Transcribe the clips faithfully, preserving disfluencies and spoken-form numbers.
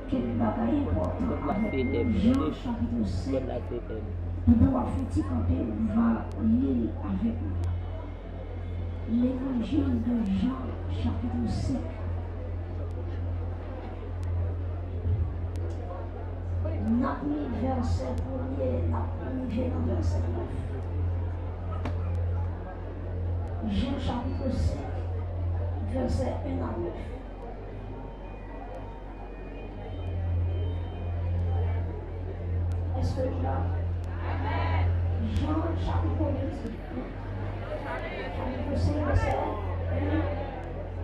Kèk bagay enpòtan avèk nou. Jan chapit senk. Pandan w ap fè ti kanpe, ou va li l avèk mwen. Levanjil de Jan, chapit senk. N ap li vèsè premye, n ap rive nan vèsè nèf. Jan chapit senk, vèsè en a nèf. Èske nou la? Jan chapit premye, chapit senk, vèsè en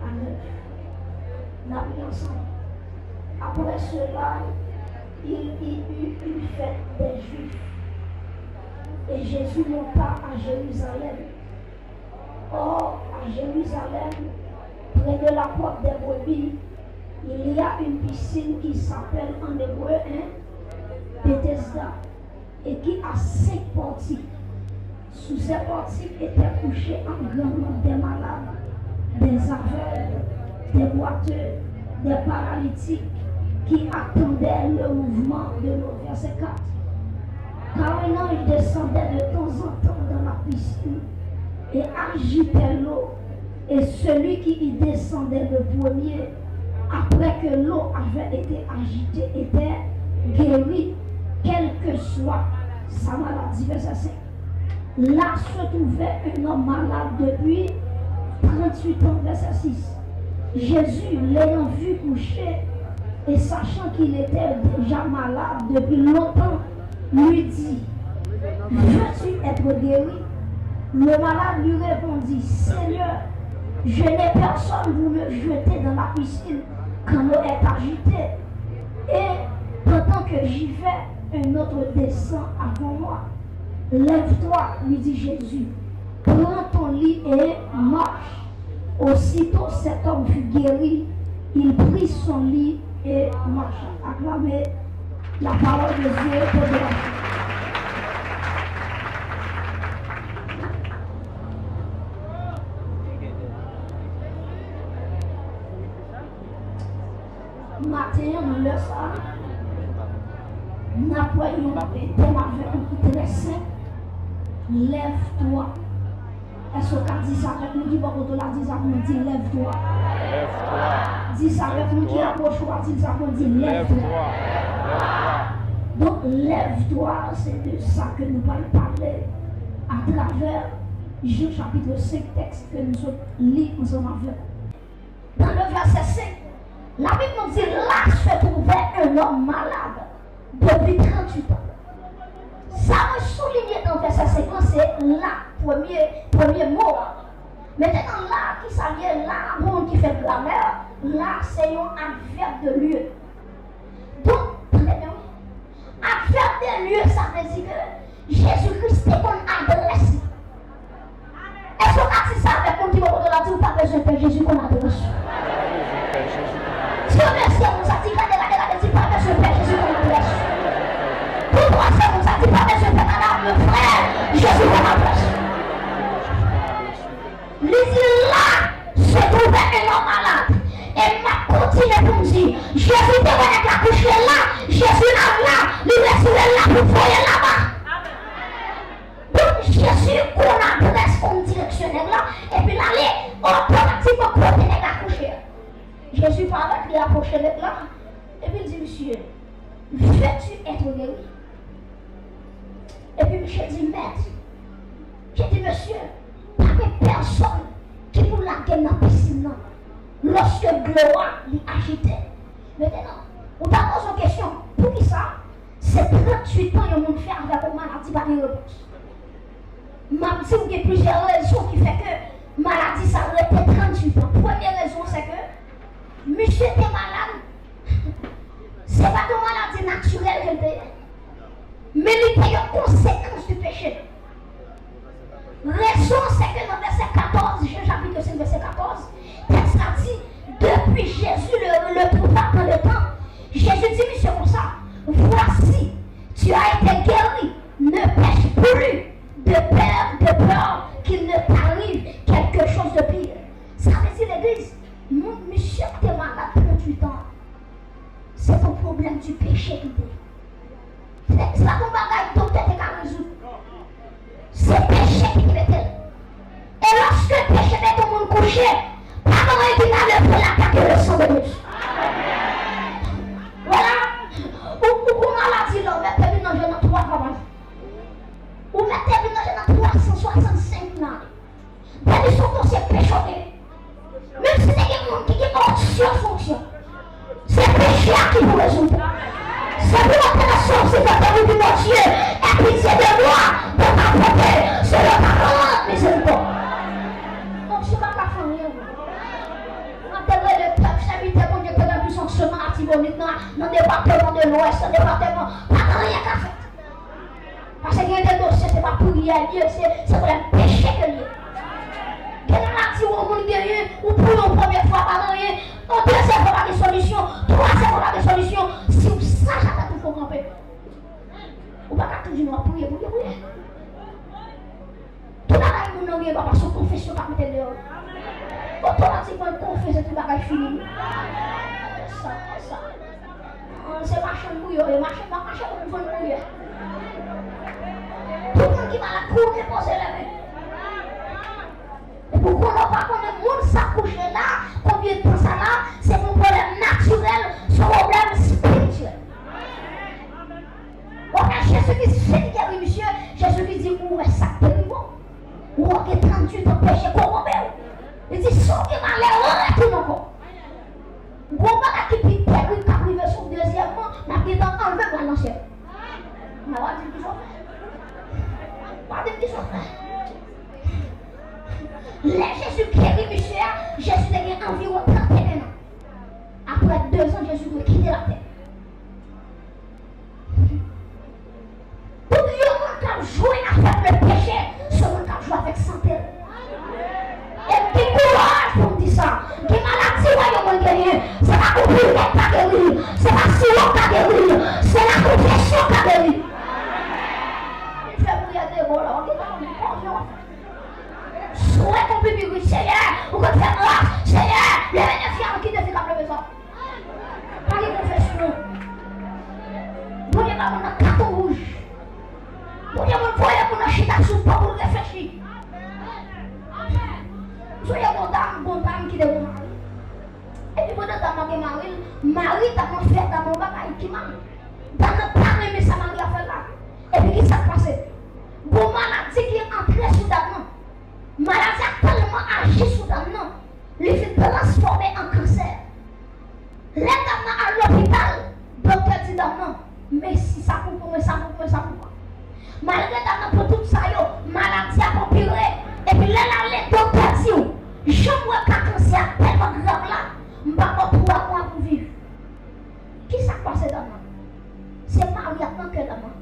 a nèf. N ap li ansanm. Après cela, il y eut une fête des Juifs, et Jésus monta à Jérusalem. Or, à Jérusalem, près de la porte des brebis, il y a une piscine qui s'appelle en hébreu, hein, Bethesda, et qui a cinq portiques. Sous ces portiques étaient couchés en grand nombre des malades, des aveugles, des boiteux, des paralytiques, qui attendaient le mouvement de l'eau. Verset quatre. Car un ange descendait de temps en temps dans la piscine et agitait l'eau, et celui qui y descendait le premier, après que l'eau avait été agitée, était guéri, quelle que soit sa maladie. Verset cinq. Là se trouvait un homme malade depuis trente-huit ans. Verset six. Jésus, l'ayant vu couché, et sachant qu'il était déjà malade depuis longtemps, lui dit, veux-tu être guéri ? Le malade lui répondit, Seigneur, je n'ai personne pour me jeter dans la piscine quand l'eau est agitée. Et pendant que j'y vais, un autre descend avant moi. Lève-toi, lui dit Jésus, prends ton lit et marche. Aussitôt cet homme fut guéri, il prit son lit et marcha. Acclamez la parole de Dieu pour de la foi. Maten an, nan lè sa a, n ap wè yon tèm avèk nou ki trè senp. Lève-toi. Èske w ka di sa avèk mwen? Ki bò kote w la, di sa pou mwen, di, lève-toi. Lève-toi. Di sa avèk mwen ki apwoche w a, di sa pou mwen, di, lève-toi. Lève-toi. Donk, lève-toi, se de sa ke nou pral pale atravè Jan chapit senk, tèks ke nou sot li ansanm avèk ou. Dans le verset cinq, la Bible nous dit, là se trouvait un homme malade depuis trente-huit ans. Sa mwen soulinye nan vèsè senk lan, se la, premye, premye mo a. Mentenan, la, ki sa l ye? La, pou moun ki fè gramè, la, se yon advèb de lye. Donk, tande byen, wi. Advèb de lye, sa vle di ke Jezi Kris te konn adrès li. Èske w ka di sa avèk moun ki bò kote w la, di ou pa bezwen pè, Jezi konn adrès ou? Di yon mèsi a moun sa, di gade, gade, gade, di pa bezwen pè, Jezi konn adrès ou. Di twazyèm moun sa, di pa bezwen pè, madanm, frè, Jezi konn adrès ou. Li di, là se trouvait un homme malade. E m ap kontinye pou m di, Jezi te wè nèg la kouche la, Jezi al la, li retire l la pou voye l laba. Donk, Jezi konn adrès, konn direksyon nèg la, epi l ale otomatikman kote nèg la kouche a. Jezi parèt, li apwoche nèg la, epi l di, Monsieur, veux-tu être guéri? Epi misye di, Mèt, misye di, Mesye, pa gen pèsonn ki pou lage m nan pisin nan, lòske dlo a, li ajite. Mentenan, ou ta poze yon kesyon, poukisa se tranntuit an yon moun fè avèk yon maladi pa gen repons? M ap di w gen plizyè rezon ki fè ke maladi sa rete tranntuit an. Premye rezon, se ke misye te malad. Se pa t yon maladi natirèl ke l te ye, men li te yon konsekans di peche. Rezon an, se ke nan vèsè katòz, Jan chapit senk, vèsè katòz, tèks la di, Depuis Jésus le, le trouva dans le temple, Jésus dit, misye konsa, Voici, tu as été guéri, ne pèche plus, de peur, de peur qu'il ne t'arrive quelque chose de pire. Sa vle di, legliz, moun, misye ki te malad tranntuit an, Pwoblèm di peche ki te. Se, se pa t yon bagay doktè te ka rezoud. Se peche ki te mete l. E lòske peche mete yon moun kouche, pa gen anyen ki ka leve l atake le sang de Jésus. Vwala, ou, ou gon maladi la, ou mèt te vin nan jèn nan twa fwa pa jou. Ou mèt te vin nan jèn nan twa san swasannsenk lane. Depi sou dosye peche w genyen. Menm si te gen moun ki gen onksyon sou onksyon, se peche a ki pou rezoud. Se pou w antre nan sòsifè, te di Bondye, aie pitié de moi, de ta bonté, selon ta grande miséricorde. Onksyon pa ka fè anyen. Mwen te rele pèp sèvitè Bondye ki te gen plis onksyon nan Latibonit, nan, nan depatman de Lwès, nan depatman, pa gen anyen ka fèt. Paske gen de dosye, se pa priyè li ye, se, se pwoblèm peche ke li ye. Gen maladi yon moun genyen, ou pou yon premye fwa pa gen anyen, yon dezyèm fwa pa gen solisyon, twazyèm fwa pa gen solisyon, si w saj avèk ou fò kanpe. Ou pa ka toujou nan priye, priye, priye. Tout bagay moun nan gen pa paske w konfesyon pa mete deyò. Otomatikman l konfese tout bagay fini. Sa, sa. An, se machann bouyon, e machann pa mache pou vann bouyon. Tout moun ki malad, kouri poze lè men. E pou konnen w pa konnen moun sa kouche la, konbyen tan sa la, se pou pwoblèm natirèl, se pwoblèm espirityèl. W ap wè Jezikri fin geri misye, Jezikri di, ou wè sa k te pi bon. Ou gen tranntuit an peche kowonbe w. Li di, si w gen malè, retounen ankò. Gon bagay ki pi terib k ap rive sou w, dezyèmman, n ap gentan anlve pral nan syèl. Mwen pa di m ki sa w fè. Pa di m ki sa w fè. Lè Jezi geri misye a, Jezi te gen anviwon trannteyen an. Apre dezan, Jezi kite latè. Tout yon moun k ap jwe avèk le peche, se moun k ap jwe avèk sante l. E m gen kouraj pou m di sa. Gen maladi w wè yon moun genyen, se pa konprimè k ka geri l, se pa siwo k ka geri l, se lakonfesyon k ka geri l. Li fè priyè de bò la, w ap gen konfyans. Swe konprimè wi, Senyè, ou konn fè gras, Senyè, leve defi a, kite fi k ap leve sa. Pa gen konfesyon. Bondye ba moun nan katon wouj. Bondye moun voye moun nan chita sou pon pou l reflechi. M sonje gon dam, gon dam ki te gon mari. Epi pandan dam nan gen mari l, mari dam nan fè dam nan yon bagay ki mal. Dam nan pa renmen sa mari a fè l la. Epi ki sa k pase? Gon maladi ki antre sou dam nan. Maladi a tèlman aji sou dam nan, li fin transfòme an kansè. Lè dam nan al lopital, doktè di dam nan, mèsi, sa pou pou mwen, sa pou pou mwen, sa pou mwen. Malgre dam nan pran tout sa yo, maladi a ap anpire. Epi lè l ale, doktè di w, jan m wè ka kansè a tèlman grav la, m pa ba w twa mwa pou w viv. Ki sa k pase dam nan? Se mari a k nan kè dam nan.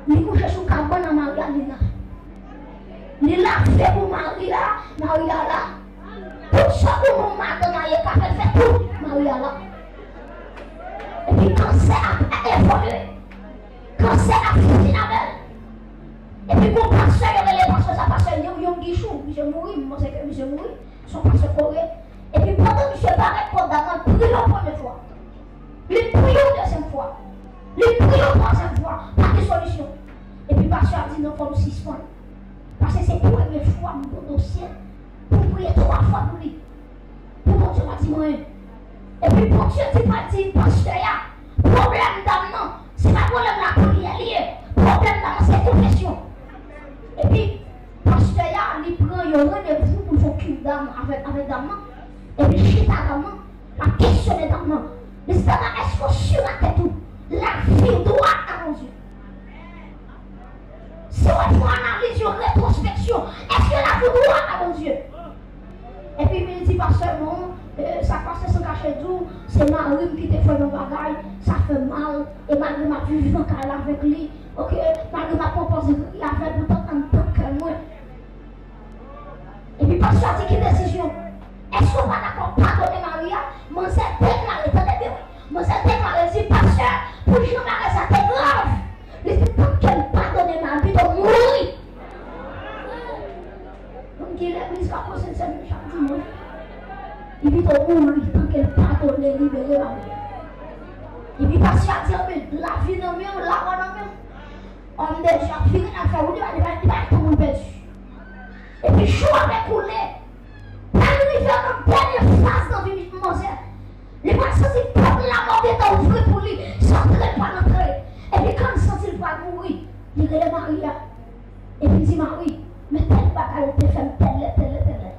Li kouche sou kabann an mari a, li la. Li lave pou mari a, mari a la. Tout sa pou nou madanm a ye ka fè, l fè tout, mari a la. Epi kansè a evolye. Kansè a fin avè l. Epi gon pastè yo rele pastè sa, pastè Yon, Yon Gichou, misye mouri, m panse ke misye mouri. Se yon pastè Kore. Epi pandan misye parèt, kò dam nan priye yon premye fwa. Li priye yon dezyèm fwa. Li priye yon twazyèm fwa. Pa gen solisyon. Epi pastè a di, "Non, fò m sispann. Paske se premye fwa m gon dosye pou m priye twa fwa pou li. Pou Bondye pa di m anyen." Epi Bondye di, pa di pastè a, pwoblèm dam nan, se pa pwoblèm lapriyè li ye. Pwoblèm dam nan, se konfesyon. Epi, pastè a, li pran yon randevou pou l fè yon kir dam avèk, avèk dam nan. Epi, chita dam nan, l ap kesyone dam nan. Li di, dam nan, èske w si nan tèt ou, lavi w dwat a Bondye? Si w ap fè yon analiz, yon retwospeksyon, èske lavi w dwat a Bondye? Epi vin di pastè, bon, e, sa k pase san kache di w, se mari m ki te fè m yon bagay, sa fè m mal, e malgre m ap viv nan kay la avèk li, oke, malgre m ap pran pòz ri avè l, poutan anndan kè mwen. Epi pastè a di, ki desizyon? Èske w pa dakò padone mari a? Manzè deklare, tande byen wi, manzè deklare, di, pastè, pou jan bagay sa te grav, li di, tank ke l padone mari, pito mouri. Moun ki legliz k ap pran Sent Sèn chak dimanch, li pito mouri tanke l padone, libere mari. Epi pastè a di, anben, lavi nan men w, lawa nan men w. Òm de Dye ap vire, l ap fè wout, li pa, li pa, li pa gen tan pou l pèdi. Epi jou ap ekoule. Pral rive nan dènye faz nan vi manzè. Li pral santi pòt lanmò gentan ouvri pou li, se antre l pral antre. Epi kan l santi l pral mouri, li rele mari a. Epi l di, mari, men tèl bagay ou te fè m, tèl lè, tèl lè, tèl lè.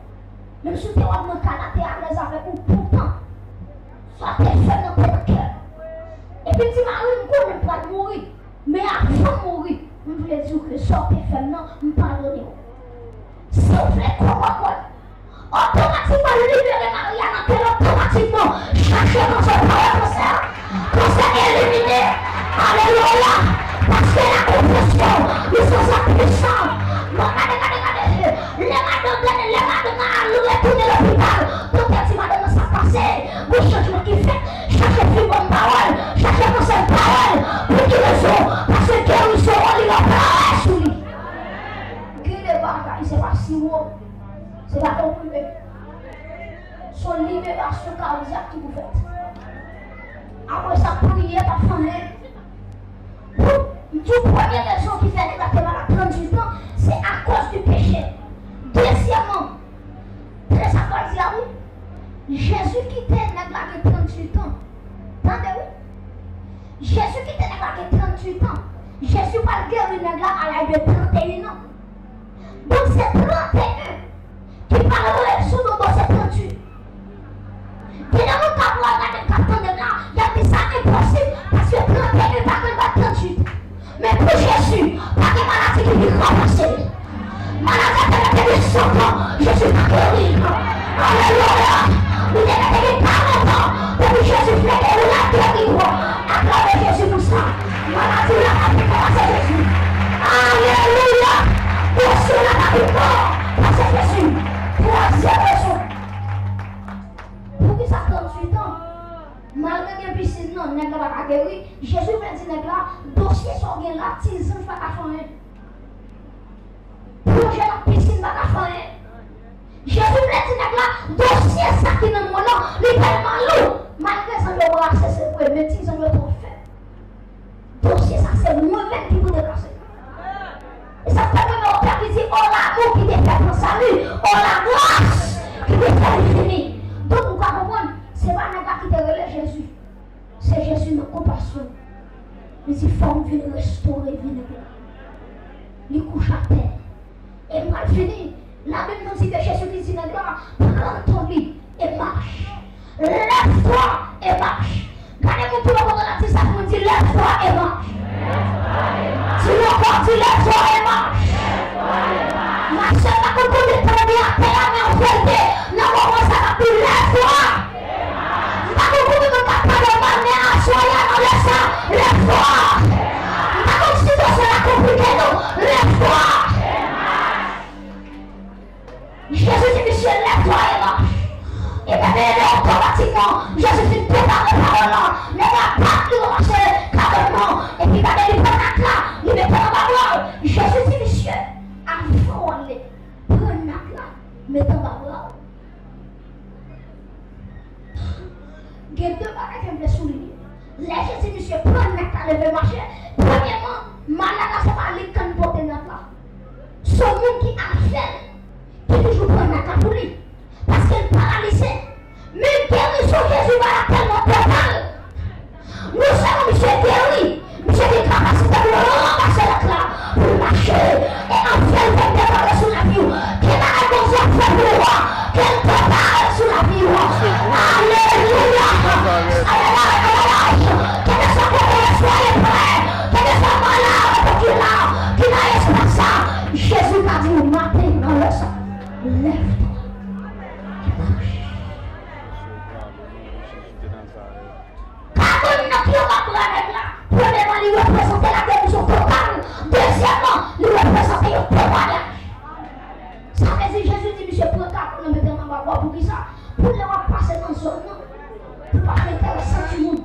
Menm si w te wè m nan kay la, te alèz avèk ou toutan. Sa w te fè m nan te nan kè m. Epi l di, mari, m konnen m pral mouri. Men avan m mouri, m vle di w ke sa w te fè m nan, m padone w. Si w vle konprann, otomatikman libere mari a nan kè l, otomatikman chache kansè, pawòl kansè, kansè elimine. Alelouya! Paske la konfesyon, li se zam pwisan. Bon, gade, gade, gade. Lè madanm, lè, lè madanm nan al retounen lopital, doktè di madanm nan sa k pase. Gon chanjman ki fèt. Chache fi ban m pawòl. Chache konsèy pawòl. Pou ki rezon? Paske gerisyon an li operasyon li. Gen de bagay, se pa siwo. Se pa konprime. Se yon liberasyon kadyak ki pou fèt. Apre sa, priye pa fè anyen. Pou, m di w premye rezon ki fè nèg la te malad tranntuit an, se akoz di peche. Dezyèmman, trè sa pral di a wi. Jezi kite nèg la gen tranntuit an. Tande wi. Jezi kite nèg la gen tranntuit an. Jezi pral geri nèg la a laj de tranteyen an. Donk se tranteyen ki pral rezoud yon dosye tranntuit. Gen de moun k ap wè, gade, k ap tande m la, y ap di sa enposib, paske tranteyen pa konn bat tranntuit. Men pou Jezi, pa gen maladi ki pi grav pase li. Maladi a te mete gen san tan, Jezi pa geri. Alelouya! Li te mete gen karant an, depi Jezi vle geri, l ap geri. Aklame Jezi pou sa. Maladi la pa pi fò pase Jezi. Alelouya! Dosye la pa pi fò pase Jezi. Twazyèm rezon. Poukisa tranntuit an? Malgre gen pisin nan, nèg la pa ka geri. Jezi vle di nèg la, dosye sa w gen la, ti zanj pa ka fè anyen. Pwojè nan pisin pa ka fè anyen. Jezi vle di nèg la, dosye sa ki nan mwen nan, li tèlman lou. Malgre zanj yo brase, se vre, men ti zanj yo twò fèb. Dosye sa se mwen menm ki pou deplase. E sa fè mwen men otè ki di, o l'amour qui te fait ton salut, o la grâce qui te fait l'infini. Donk ou ka konprann, se pa nèg la ki te rele Jezi. Se Jezi nan konpasyon. Li di, fò m vin restore vi nèg la. Li kouche atè. E m pral fini. Labib nou di ke Jezi li di nèg la, pran ton lit et marche. Lève-toi et marche. Gade moun ki bò kote w la, di sa pou mwen, di, lève-toi et marche. Di l ankò, di, lève-toi et marche. Mache pa konn konbyen tan w gen atè a, men an verite, nan moman sa, l ap di, lève-toi. M pa konn konbyen moun k ap pale w mal, men aswè a, nan lè sa, lève-toi. M pa konn si dosye la konplike non, lève-toi. Jezi di misye, lève-toi et marche. E bebe, otomatikman, Jezi fin prepare pawòl la. Nèg la bat li, mache, kabann nan. Epi gade, li pran nat la, li mete l anba bra l. Jezi di misye, avan w ale, pran nat la, mete anba bra w. Gen de bagay ke m vle soulinye. Lè Jezi misye pran nat la, leve mache, premyèman, malad la se pa li k konn pote nat la. Se yon moun ki avè l, ki toujou pran nat la pou li. Paske l paralize. Men gerizon Jezi ba la tèlman total. Non sèlman misye geri, misye gen kapasite pou l ranmase nat la, pou l mache. E anfè l fè l depare sou lavi w. Ki bagay Bondye ap fè pou ou a, ke l depare sou lavi w. Alelouya! Ayayay, ayayay! Kèlkeswa kote w ye, soyez prêts. Kèlkeswa malad ou ki la, ki nan espas sa, Jezi ka di w maten nan lè sa, lève-toi. Kabann nan ki anba bra nèg la, premyèman, li reprezante lagerizon total. Dezyèmman, li reprezante yon temwayaj. Sa vle di, Jezi di misye pran kabann nan, mete l anba bra w. Poukisa? Pou lè w ap pase nan zòn nan, pou w pa fè enteresan sou moun.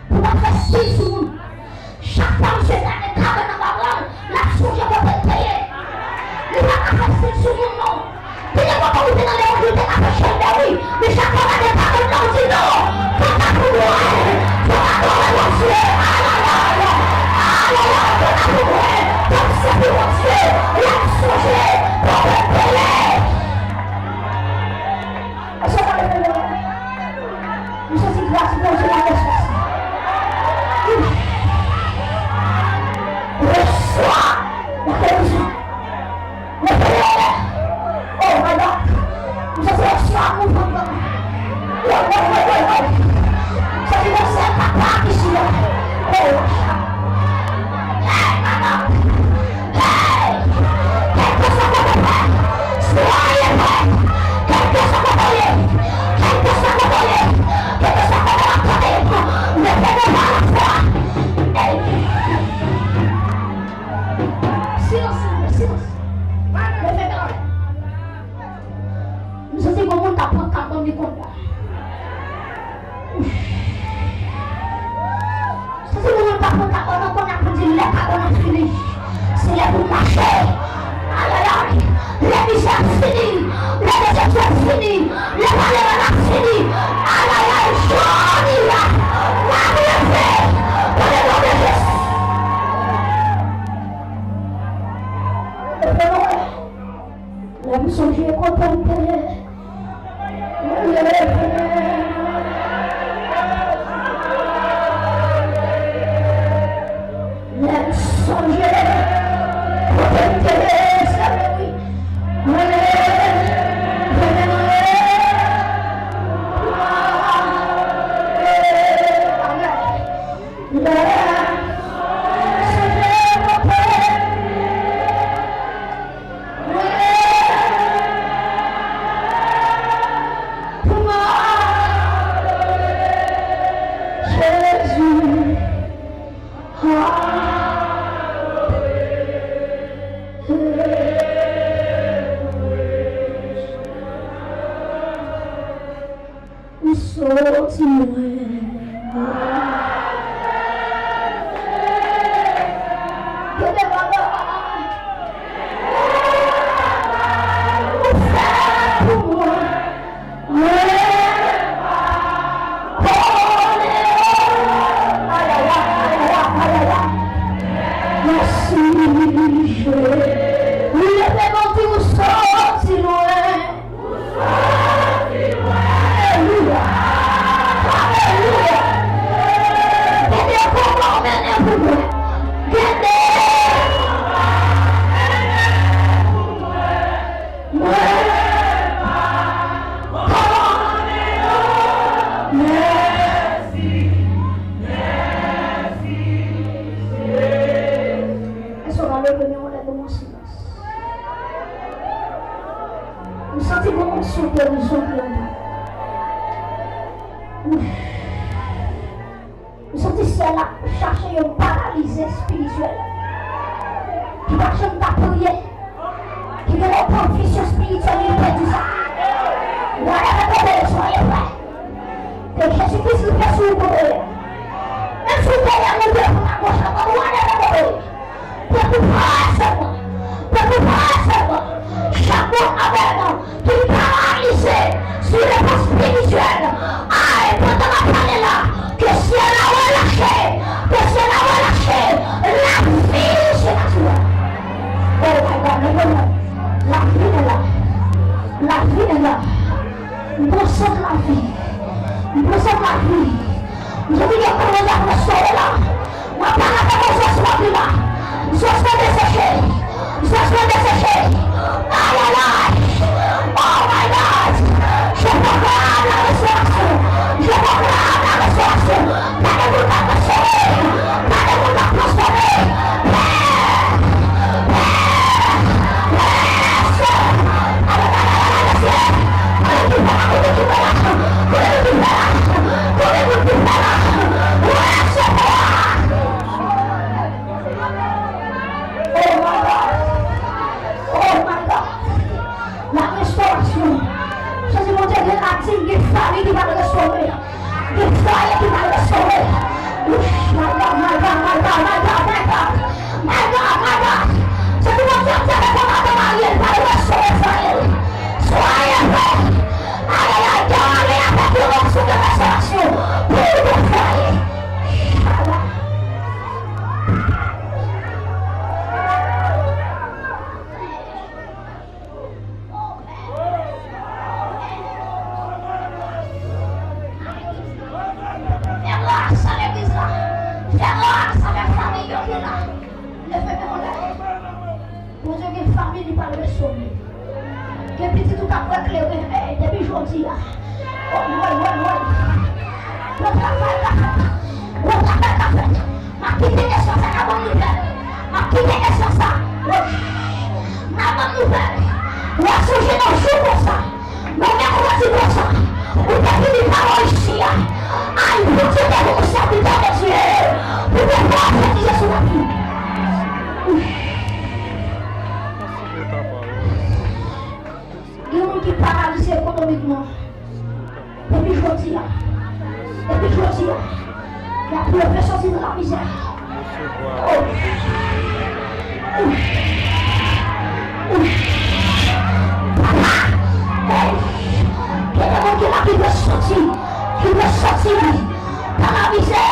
Pou w pa fè stil sou moun. Chak fwa misye gade kabann anba bra l, l ap sonje kote l te ye. Li pa ka fè stil sou moun non. Gen de kote ou te nan legliz, ou te ka fè chèlbè wi, men chak fwa w gade kabann nan, ou di non, papa pou mwen, fò Soti nan sèl papa ki sou la. Oh. Hey, madanm. Hey! Kèlkeswa kote w ye, swaye prè. Kèlkeswa kote w ye, kèlkeswa kote w ye, kèlkeswa kote w ap tande, leve men pa lafwa. Hey! Silans, silans, silans. Leve men. M santi gon moun k ap pran kat banm li konn la. M santi gon moun k ap pran kat banm nan konn la pou di lè kat banm nan fini. Se lè pou m mache. Ayayay. Lè mizè ap fini. Lè desepsyon ap fini. Lè malè a ap fini. Ayayay. Jodi a. M ap leve. Nan non de Jezi. Leve men. Lè m sonje kote m te ye, mwen leve. Lè m sonje kote m te ye, se vre wi. Mwen leve, mwen leve. Lè m sonje kote m te ye. Ou soti lwen. Ou fè pou mwen. Mwen pa konnen. Ayayay, ayayay, ayayay. Mèsi, Jezi. Wi, leve men di ou soti lwen. Alelouya! Alelouya! Gen de konba w mennen pou mwen. Gen de konba w mennen pou mwen. Mwen pa konnen yo. Mèsi, mèsi, Jezi. Èske w ka leve men w anlè pou mwen? M santi gon onksyon gerizon ki anndan. M santi syèl la chache yon paralize espirityèl ki pa janm ka priye, ki gen yon konfizyon espirityèl, li pèdi sa. Whatever the way, soyez prêts. Ke Jezi Kris rive sou ou kote w ye. Menm si w te lè moute pou agoch la, whatever the way. Pèp ou prese mwen. Pèp ou prese mwen. Chak moun avè mwen ki paralize sou levan espirityèl. Ay, pandan m ap pale la, ke syèl la relache. Ke syèl la relache. Lavi sou natirèl. Oh my God, men mwen. Lavi est là. Lavi est là. M pran sant lavi. M pran sant lavi. M santi gen kourant k ap restore la. Mwen pale avèk ou, zòs mòbli la. Zòs mwen deseche. Zòs mwen deseche. Ayayay. Oh my God. Je proclame la restauration. Je proclame la restauration. Pa gen moun k ap restore. Pa gen moun k ap transfòme. Pè. Pè. Pè. Oh my God! Oh my God! La restorasyon. Jezi Bondye gen latin, gen fanmi ki pral restore. Gen fwaye ki pral restore. Oof, my God, my God, my God, my God, my God. My God, my God. Se pou Bondye ap di avèk yon madanm marye, li pral restore fwaye l. Soyez prêts. Ayayay, gen yon ale avèk yon onksyon de restorasyon pou yon fwaye. Shabbat. Fè gras a legliz la. Fè gras avèk fanmi yo ki la. Leve men w anlè. Bondye gen fanmi li pral restore. Gen pitit ou k ap wè kleren, eh, depi jodi a. Oh, mwen, mwen, mwen. Yon travay k ap fèt. Yon travay k ap fèt. M ap kite espwa sa nan ban m nouvèl. M ap kite espwa sa. Nan ban m nouvèl. W a sonje nan jou konsa. Nan mèkredi konsa. Ou te vini pawòl isi a. Ay, Bondye te gen yon sèvitè de Dye. Pou te pwofetize sou lavi. Gen moun ki paralize ekonomikman. Depi jodi a, depi jodi a, y ap leve soti nan lamizè. Oh. Papa, hey, gen de moun ki la ki dwe soti, ki dwe soti nan lamizè.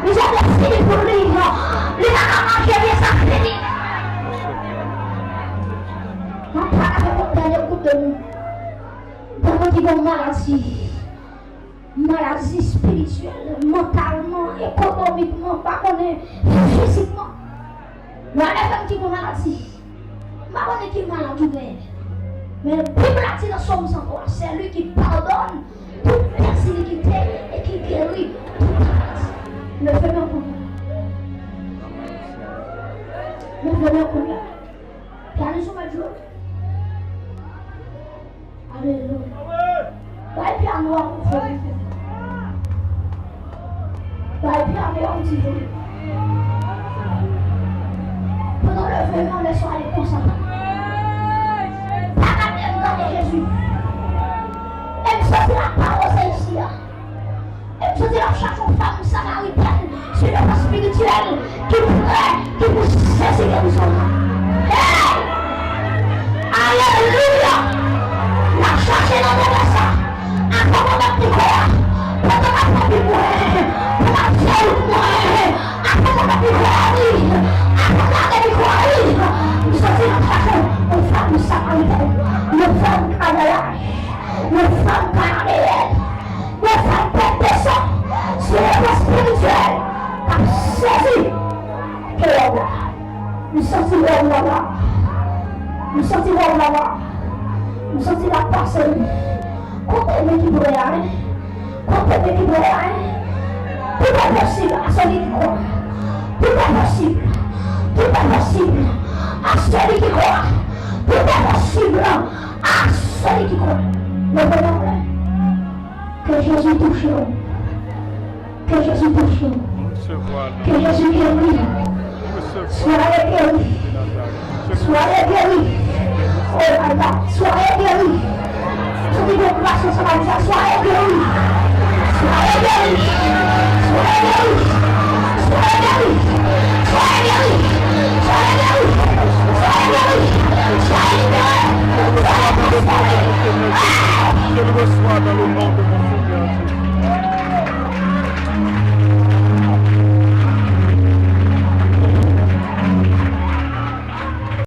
Mizè te fini pou li. Li pa ka manje byen, sa fini. M ap pale avèk yon dènye gwoup de moun. Tèlman ki gen maladi, maladi espirityèl, mantalman, ekonomikman, m pa konnen, fizikman. Whatever ki gen maladi, m pa konnen ki maladi w genyen. Men Bib la di nan Sòm san twa, c'est lui qui pardonne toute tes iniquités et qui guérit toute ta maladie. Leve men w pou mwen. Leve men w pou mwen. Pyano sou mèt jwe. Alelouya. Bay pyano a yon fò. Bay pyano a yon ti fò. Pandan leve men w anlè swa ale konsa. Pa gade m, gade Jezi. E m santi lapawòl se isi a. E m santi l ap chache yon fanm samaritèn, se yon fanm espirityèl ki prè, ki pou sezi gerizon an. Hey! Alelouya! L ap chache nan moman sa. Avan moman pi gwo a, pandan m ap fè pi gwo, pandan m ap fè wout mwen, avan moman pi gwo a, wi, avan lane pi gwo a, wi, m santi l ap chache yon fanm samaritèn, yon fanm Kanaan, yon fanm Kanaan. Mwen fè m pèt de san, se yon espirityèl k ap sezi kè w la. M santi wè w la la. M santi wè w la la. M santi l ap pase wi. Kote men ki prè a, en? Kote men ki prè a, en? Tout est possible à celui qui croit. Tout est possible. Tout est possible à celui qui croit. Tout est possible à celui qui croit. Leve men w. Ke Jezi touche w. Ke Jezi touche w. Ke Jezi geri w. Soyez guéri. Soyez guéri. Oh my God. Soyez guéri. Soyez guéri. Soyez guéri.